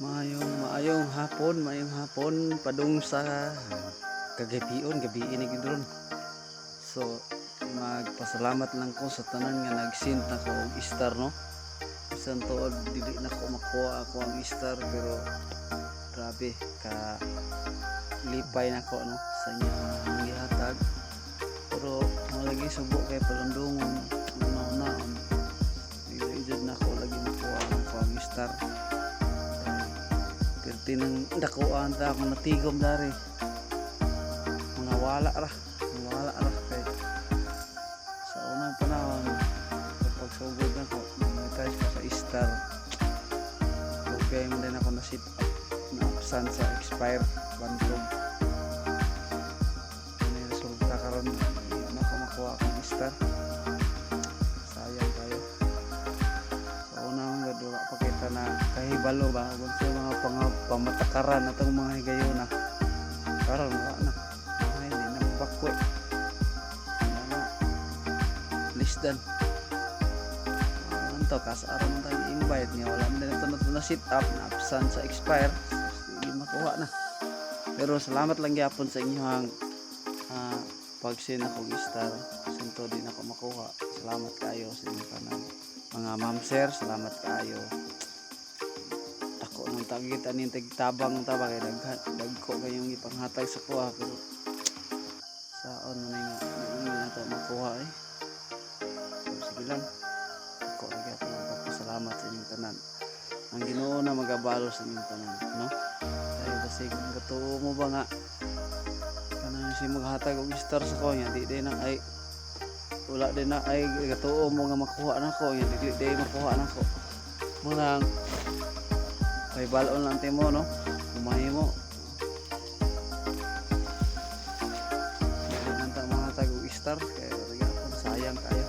Maayong maayong hapon, maayong hapon padung sa kagabion, gabi ini gid ron. So magpasalamat lang ko sa tanan nga nag-send nako og star, no. Bisan tuod dili na ko makuha ako ang star, pero grabe ka lipay nako, no, sa inyong gihatag. Pero mo lagi subo kay palundungon una-una dili jud nako lagi makuha ang ako ang star. Perti ng dakuan ta akong natigom dari. Mga wala ra, mga wala ra kay sa unang panahon kapag sugod nako, monetize ko sa star. Okay man din ako na sit na absent sa expire bantog. Ano yung resulta karon, di na ako makuha akong star. Sayang kayo. Sa una man gud wala pa kita na kahibalo ba kung sa mga pamatakaran atong mga higayona. Karon wala na. Ay, hindi na mabakwe. Wala na. Less than. Ano to, kasaran man tayo invite niya. Wala man din ito na sit up, na absent sa expire. Hindi makuha na. Pero salamat lang gyapon sa inyong pag-send ako og star. Sinto di na ako makuha. Salamat kayo sa inyong tanan. Mga ma'am, sir, salamat kayo. Dako nang tagit aning tigtabang ta ba kay daghan dagko kayong ipanghatag sa kuha, pero saon man nga hindi na to makuha eh. Pero sige lang. Ako ra gyapon ang pagpasalamat sa inyong tanan. Ang Ginoo na magabalo sa inyong tanan, no? Kay basig gatuo mo ba nga kanang si maghatag og star sa ko nya di din na ay wala din na ay gatuo mo nga makuha nako nya dili di makuha nako mo nang kay balon lang timo, no, umahimo dili man ta mahatag og star kay gyapon sayang kayo.